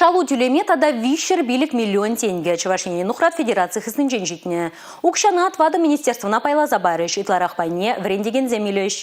Шалу тӳлеме тата 305 миллион тенкӗ Чӑваш Енӗн нухрат федераци хыснинчен ҫитнӗ. Укҫана тӑватӑ министерствӑна пайласа парӗҫ, ытларах пайне вӗрентекенсем илӗҫ.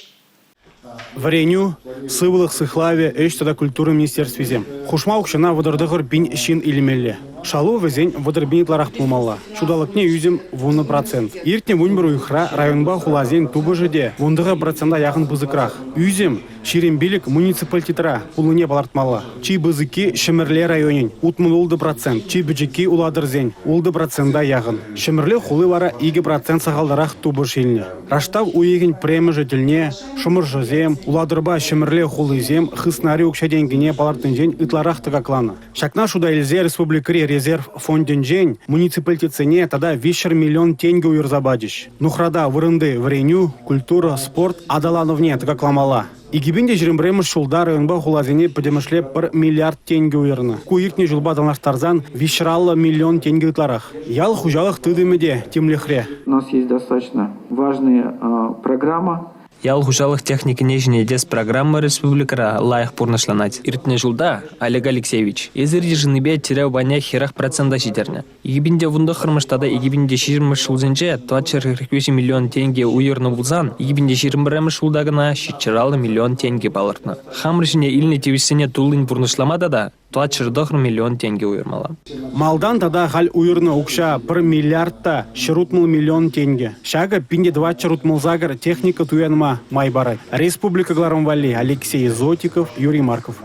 Вӗренӳ, сывлӑх сыхлавӗ, ӗҫ тата культура министерствисем. Хушма укҫана 39 пин ҫын илмелле. Шалу вӗсен 30 пин ытларах пулмалла. Ҫулталӑкне ӳсӗм 10 процент. Иртнӗ 11 уйӑхра районпа хуласен тупӑшӗ те 19 процента яхӑн пысӑкрах. Ӳсӗм 25 муниципалитетра пулнине палӑртмалла. Чи пысӑкки Ҫӗмӗрле районӗн 66 процент, чи пӗчӗкки Улатӑрсен 6 процента яхӑн. Ҫӗмӗрле хули вара 2 процент сахалтарах тупӑш илнӗ. Раштав уйӑхӗн пӗрремӗшӗ тӗлне Шӑмӑршӑсем, Улатӑрпа Ҫӗмӗрле хулисем хыснари укҫа-тенкӗне палӑртнинчен ытларах тӑкакланӑ. Ҫакна шута илсе республикӑри резерв фондӗнчен муниципалитетсене тата 300 миллион тенкӗ уйӑрса пачӗҫ. Нухрата вырӑнти вӗренӳ, культура, спорт аталанӑвне тӑкакламалла. 2021 ҫулта районпа хуласене пӗтӗмӗшле пӗр миллиард тенкӗ уйӑрнӑ. Ку иртнӗ ҫулпа танлаштарсан 350 миллион тенкӗ ытларах. Ял хуҫалӑх тытӑмӗ те тимлӗхре. У нас есть достаточно важная программа. Ял хуҫалӑх техникине ҫӗнетес программа республикӑра лайӑх пурнӑҫланать. Иртнӗ ҫулта, Олег Алексеевич, эсир йышӑннипе тӗрев пайне 40 процента ҫитернӗ. 2019 тата 2020 ҫулсенче 443 миллион тенкӗ уйӑрнӑ пулсан, 2021 ҫулта кӑна 750 миллион тенкӗ палӑртнӑ. Хамӑр ҫине илнӗ тивӗҫсене туллин пурнӑҫлама тата 409 миллион тенкӗ уйӑрмалла. Малтан тата халь уйӑрнӑ укҫа 1 миллиард та 160 миллион тенкӗ. Ҫакӑ 1468 техника туянма май парать. Республика кӑларӑм валли Алексей Зотиков, Юрий Марков.